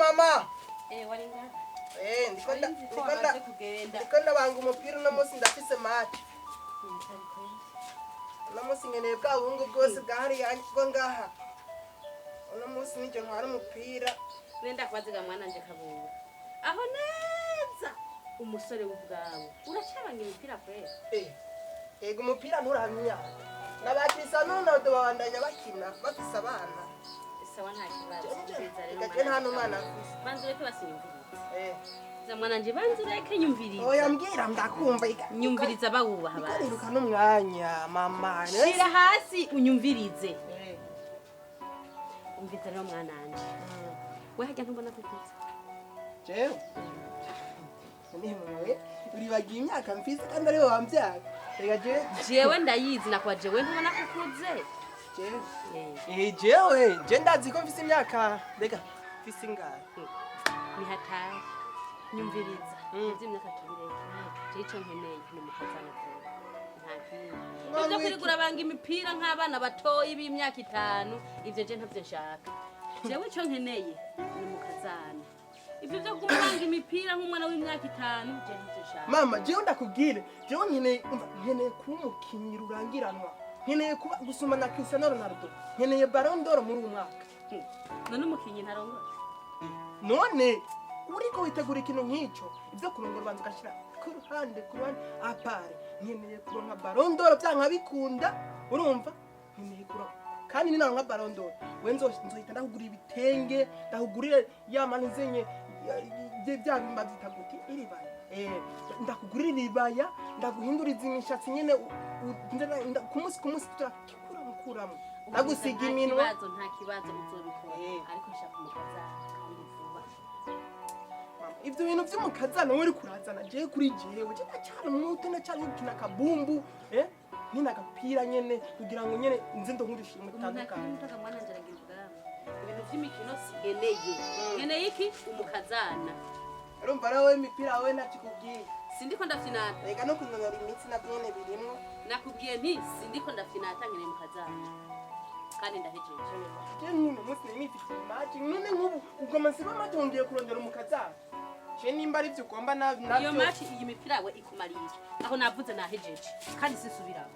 Mama. Eh, wari ngaha? Eh, ndiko nda Nzi ko ndiko nda wamaze kugenda. Ndiko ndabanga umupira. Uno munsi ndafise match. Uno munsi nkeneye bwa buhungu bwose bwa hariya bwo ngaha. Uno munsi nijye ntwara umupira. Nenda kubaziga mwana nje Kabura. Aho neza. Umusore w'ubwawe. Uracabanga imipira kwera? Eh, ego, umupira nturamya imyaka. Na ba Cristiano Ronaldo babandanya bakina bafise abana. Sawa, nta kibazo. Nziza rero. Reka je nta n'umwana afise. Banza ureke basinyumvirize. Eh. Za mwana nje, banza ureke nyumvirize. Oya, mbwira, ndakumva. Nyumviriza, bawubaha basi. Niruka n'umwanya, mama. Shira hasi unyumvirize. Eh. Umviriza rero mwana wanje. We harya ntubona ko ukuze? Jewe niwe uribagiye imyaka mfise kandi ariwe wambyara? Reka jewe. Jewe ndayizi, nakuba jewe ntubona ko ukuze? Jewe? Eh. Eh, jewe je ndazi ko mfise imyaka, reka, mfise ingahe? Ni hatari, nyumviriza. Ivy'imyaka tubireke. Je ico nkeneye ni umukazana vuba, nta kindi. Mama, Ivyo iki- kwirigura banga imipira nk'abana batoyi b'imyaka 5, ivyo je ntavyo nshaka. Jewe ico nkeneye ni umukazana. Ivyo vyo kumubanga imipira nk'umwana w'imyaka 5, je ntavyo nshaka. Mama, jewe ndakubwire, jewe nkeneye, umva, nkeneye kuba umukinyi rurangiranwa, nkeneye kuba gusumba na Cristiano Ronaldo, nkeneye Ballon d'Or muri uyu mwaka. None umukinyi ntarongora? None uriko witegura ikintu nk'ico, ivyo kurongora ubanza ugashira ku ruhande, ku ruhande à part. Nkeneye kuronka Ballon d'Or vyanka bikunda, urumva? Nkeneye kuronka, kandi ninaronka Ballon d'Or, we nzohita ndakugurira ibitenge, ndakugurire ya mani zenye bya bimba byita gute, iribaya. Eh, ndakugurira iribaya, ndaguhinduriza imishatsi nyene, ku munsi ku munsi turakuramo kuramo, ndagusiga Nta iminwa. kibazo, nta kibazo, uzobikora. Eh. Ariko nshaka umukazana kandi vuba. Mama, ivyo bintu vy'umukazana we uriko urazana, jewe kuri jewe, je ndacyari muto, ndacyari gukina akabumbu, eh, nyine agapira nyene kugira ngo nyene nze ndonke udushimwe Umuntu akiri dutandukanye. muto mwana nje aragira ubwami. Ibintu vy'imikino sinkeneye. Nkeneye iki? Umukazana. Urumva rero wowe imipira wowe ntakikubwiye. Sindiko ndafinata. Reka no kunonora imitsi navyo nyene birimwo. Nakubwiye nti sindiko ndafinata, nkeneye umukazana kandi ndahejeje. Je nk'uno munsi nari nifitiye match, none nk'ubu ugoma nsiba match wongeye kurondera umukazana? Je nimba ari ivyo ugomba Iyo navyo. match, iyi mipira we ikumariye aho? Navuze nahejeje kandi sisubiraho.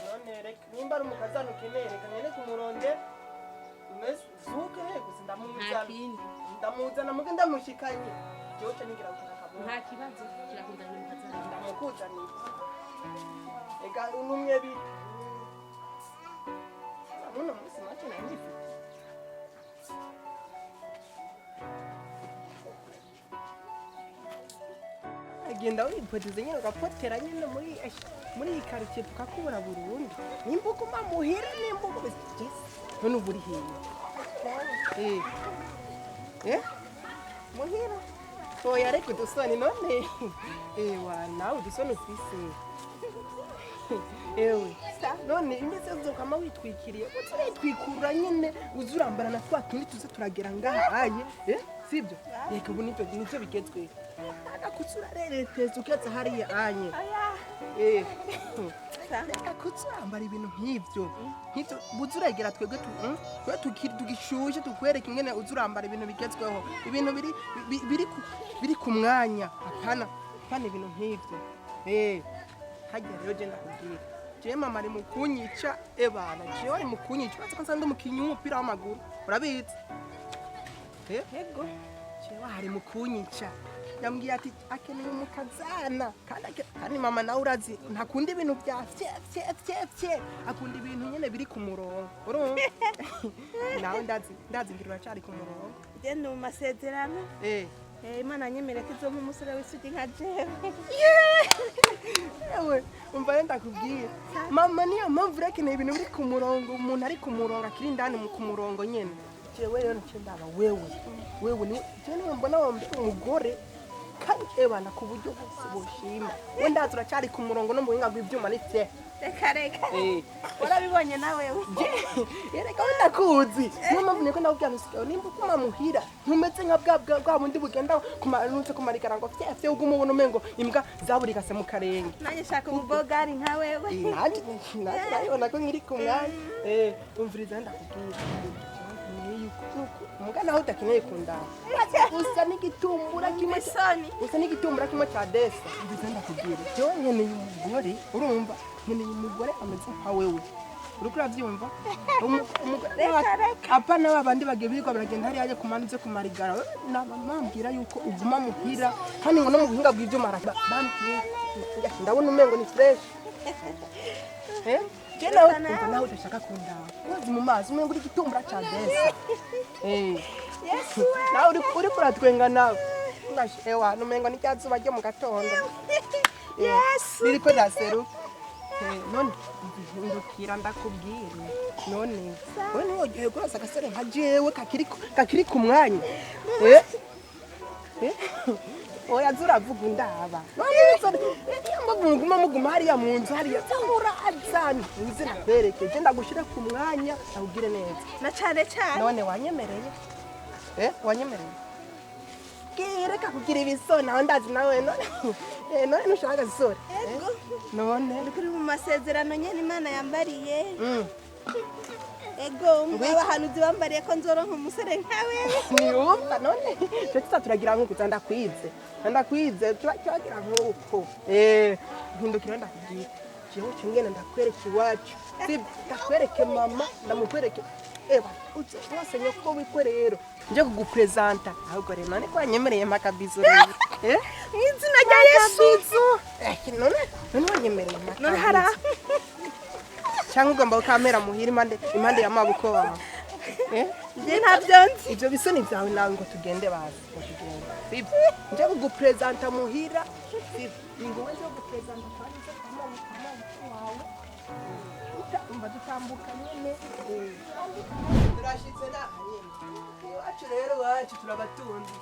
None reka, nimba ari umukazana ukeneye, reka nyene kumurondera zuke gusa. Nta Ndamuzana. kindi. Ndamuzana muge ndamushikanye, jewe ca nigira gukina akabumbu. Nta kibazo, kirakundana n'umukazana. Ndamukuzanira, ega untumye bite? Muno munsi match nari ndifite. Agenda wipoteza nyine, ugapotera nyine muri iyi karitsiye tukakubura burundu, nimba uguma muhira, nimba uguma. None ubu uri hehe? Eh, eh, muhira? Oya, reka udusoni none. Ewa, nawe udusoni ufise. Ewe, none imeze uzokama witwikiriye, uza uritwikurura nyine, uza urambara na twa tundi tuze turagera ngahaye, eh, sibyo? Reka, ubu nibyo bigezweho. Agakuza urarereteza ukeza hariya anye. Eh, reka kuza urambara ibintu nk'ivyo, buza uregera twebwe twe tugishushe, tukwereka ingene uza urambara ibintu bigezweho, ibintu biri ku mwanya, apana apana ibintu nk'ivyo. Eh, harya rero je ndakubwira, jewe mama ari mu kunyica. Ebana, jewe ari mu kunyica. Urazi ko nsanzwe umukinyi w'umupira w'amaguru, urabizi? Eh. Ego. Jewe hari mu kunyica, yambwiye ati akeneye umukazana kandi kandi mama nawe urazi ntakunda ibintu bya fye fye fye fye, akunda ibintu nyene biri ku murongo, urumva? Nawe ndazi ngira uracari ku murongo. Je ndi mu masezerano. Eh. Eh, Imana nyemerera ko izompa umusore w'isugi nka jewe. Ewe, umva rero ndakubwira, mama niyo mpamvu urakeneye ibintu biri ku murongo, umuntu ari ku murongo akiri indani ku murongo nyene. Jewe rero nico ndaba, wewe ni jewe niwe mbona wambere umugore kandi ebana ku buryo bwose bushima. We ndazi uracyari ku murongo no mu buhinga bw'ivyuma ni fye. Reka reka. Eh. Warabibonye nawe? Yereka, we ndakuzi, niyo mpamvu niko ndakubwira ntusigaye nimba uguma muhira ntumeze nka bwa bundi bugenda kumanutse kumarigara ngo fye fye, uguma ubona umengo imbwa zaburigase mu karenge. Nanjye shaka umubogari nka wewe. Eh, nanjye urabibona ko nkiri ku mwanya. Eh, umviriza ndakubwira, nkeneye yuko nuko Muga naho udakeneye kundaba, usa n'igitumbura kimwe Isoni. Usa n'igitumbura kimwe cya desa. Ndetse ndakubwira, jewe nkeneye umugore, urumva? Nkeneye umugore ameze nka wewe, uriko uravyumva? Umugore Reka, reka. Apana ba bandi bagiye birirwa baragenda hariya aje kumana uze kumarigara. Wewe bambwira yuko uguma muhira kandi ngo no mu buhinga bw'ivyuma bambwiye, ndabona umengo ni fresh. Je nawe Reka nawe. umva, nawe udashaka kundaba, kozi mu mazi umengo uri igitumbura ca desa. Yesu we. Nawe uriko uratwenga nawe. Ewa, numengo ni rya zuba ryo mu gatondo. Yesu. Ririko riraseruka. None ndukira ndakubwira, none wewe ntiworyoherwa kurasa agasore nka jewe kakiri ku mwanya? Eh? Oya, za uravuga undaba. None niyo mpamvu muguma muguma hariya mu nzu hariya, uraza uze nakwereke, je ndagushire ku mwanya, ndakubwire neza. Na cane cane. None wanyemereye? Wanyemereye? Reka kugira ibisoni aho, ndazi nawe. None none ntushaka agasore? Ego. None Uri kuri mu masezerano nyene Imana yambariye. Ego, abahanuzi bambariye ko nzoronka umusore nka wewe. Niyumva none cyo tuza turagira nk'uko uza ndakwize, ndakwize, tuba turagira nk'uko. Mpindukira ndakubwira, jewe cyo ngene ndakwereka iwacu, sibyo? Ndakwereke mama, ndamukwereke, ewa uze wose nyoko wikwe rero nje kugupresenta. Ahubwo rero none ko wanyemereye makabizo rero? Mu izina rya Yesu. Makabizo. None none wanyemereye None hari makabizo cyangwa ugomba gukamera muhira impande impande ya mabuko wawe? Nje ntabyo nzi. Ibyo bisoni byawe nawe, ngo tugende bazi, ngo tugende, sibyo? Nje kugupresenta muhira, sibyo? Ingowe nje kugupresenta kandi nje kwa mabuko wawe. Umva, dutambuka nyene. Turashitse naha nyene iwacu rero. Iwacu turabatunzi,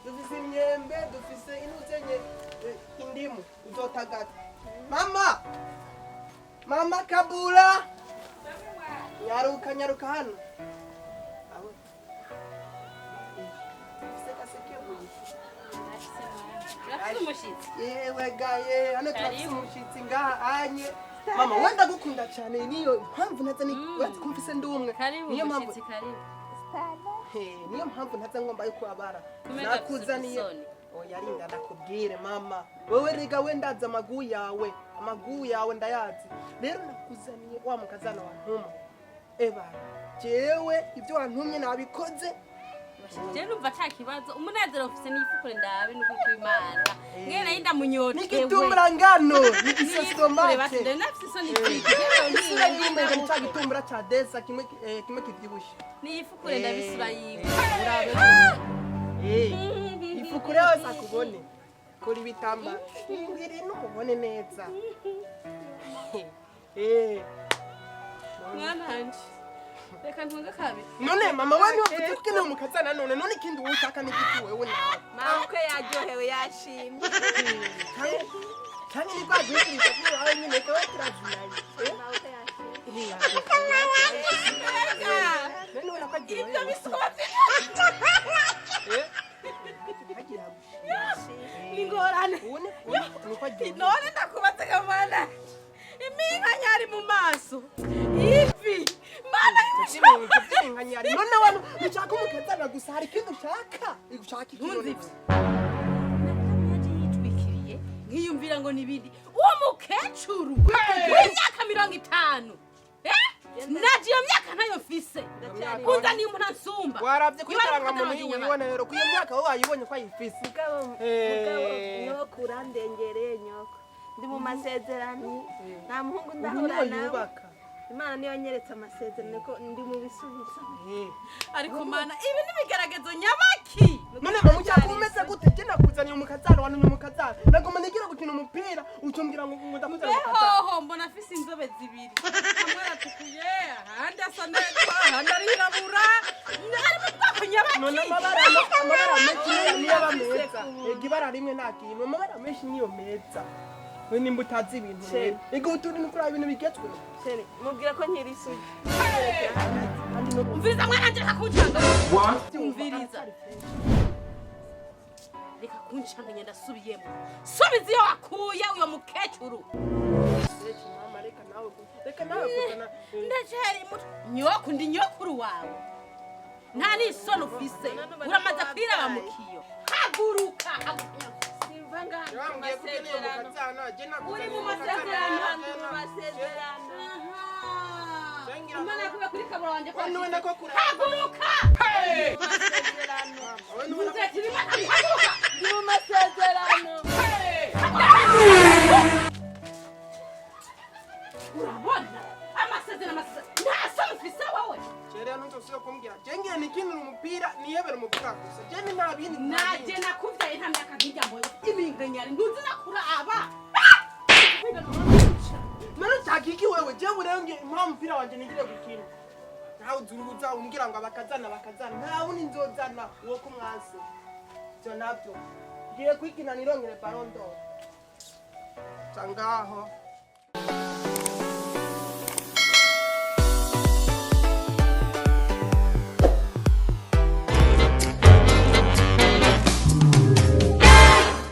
dufise imyembe, dufise inuzenye, indimu uzotagata. Mama, mama Kabula, nyaruka, nyaruka hano. Aho. Dufise gasekebuye. Urafite umushyitsi. Yewe gaye, hano turafise Karibu. umushitsi ngaha anye. Mama, wenda gukunda cyane, niyo mpamvu ntaza ni uretse ko mfise ndi umwe. Karibu. Niyo mpamvu Umushyitsi, karibu. Niyo mpamvu ntaza ngomba yuko abara. Kumenya Nakuzaniye. afise. Oya, rinda ndakubwire mama. Wewe rega we, ndazi amagu yawe, amagu yawe ndayazi. Rero nakuzaniye wa mukazana wa ntuma. Eba, jewe ibyo wantumye nabikoze. Je numva ata kibazo, umunezero ufise n'ifukure ndabe nuko kw'Imana mwene yinda munyotewe. N'igitumbura ngano, n'igisosomate. Nafise isoni ziki? Isura y'umengo ni ca gitumbura ca desa kimwe, kimwe kivyibushe. Niyifukure ndabe isura yiwe. Urabe. Ifukure yose akubone. Kuri ibitamba. Ngiri n'umubone neza. Mwana wanje, reka ntunge kabiri. None mama, we ntiwavuze ko ukeneye umukazana? None ikindi wowe ushaka ni igiki wewe nawe? Mabukwe yaryohewe, yashimye. Canke ni kwa guhitiriza kuri wawe nyine kawe, turazinanye. Mabukwe yashimye. None ubona ko agiye Ibyo bisuko. Agira Ni ingorane. ubu ni uko agiye. None ndakubatse kamana, iminkanyari mu maso, ivi mana. By'inkanyari. None wano ushaka umukazana gusa, hari ikindi ushaka? Ushaka iki none? Ntunze ivyo. Yaje yitwikiriye, nkiyumvira ngo nibindi. Uwo mukecuru w'imyaka 50, naje iyo myaka ntayo mfise, unzaniye umuntu ansumba. Waravye kuri Iba ari karangamuntu umukazana yiwe wa ubona rero ko iyo myaka wowe wayibonye ko ayifise. Mugabo, mugabo, nyoko urandengereye nyoko. Ndi mu masezerano, nta muhungu Ubu ndahura niho nawe. yubaka. Imana niyo yanyeretse amasezerano ko ndi mu bisubizo. Ariko mana, ibi ni ibigaragazo nyabaki? None mama, ushaka umeze gute? Je nakuzaniye umukazana, wantumye umukazana, nagomba nigira gukina umupira, ucumbwira ngo ndakuzanira umukazana. Mbehoho mbona afise inzobe zibiri, hamwe aratukuye, ahandi asa neza, ahandi arirabura, ari mu bwoko nyabaki? None amabara menshi niyo aba meza? Ega ibara rimwe nta kintu, amabara menshi niyo meza. We nimba utazi ibintu rero, ega ubu turi kuraba ibintu bigezweho. Chéri, mubwira ko nkiri isugi. Kandi no Umviriza mwana wanje, reka kuncanga. Umviriza, reka kuncanganya, ndasubiyemo, subiza iyo wakuye uyo mukecuru. Mama, reka nawe kuzana. Ndacari muto, nyoko, ndi nyokuru wawe. Nta n'isoni ufise. Uramaze kwiraba mu kiyo. Haguruka, haguruka. Simva ngaha, ndi mu Wambwiye ko ukeneye masezerano. umukazana, je Uri mu nakuzaniye masezerano. Ndi mu masezerano. Aha. Cengira Imana yakuye kuri kabura wanje Wowe niwe nako kuraba. Haguruka. Masezerano. Wowe niwe Mvuze ati rimwe, haguruka. Ndi mu masezerano. Urabona amasezerano, amasezerano, nta soni ufise wowe. Jewe ntuzosubire kumbwira. Je ngiye nikinira umupira, niyebere umupira gusa. Je ni nta bindi, nta Naje bindi. nakuvyaye nta myaka nk'irya mboyo iminkanyari ntuzi nakuraba. None ushaka iki wewe? Jewe rero ngiye mpa umupira wanje nigire gukina. Nawe uzurubuza umbwira ngo abakazana, bakazana. Nta wundi nzozana uwo ko mwase. Ivyo navyo. Ngiye kwikina nirongere Ballon d'Or. Ca ngaho.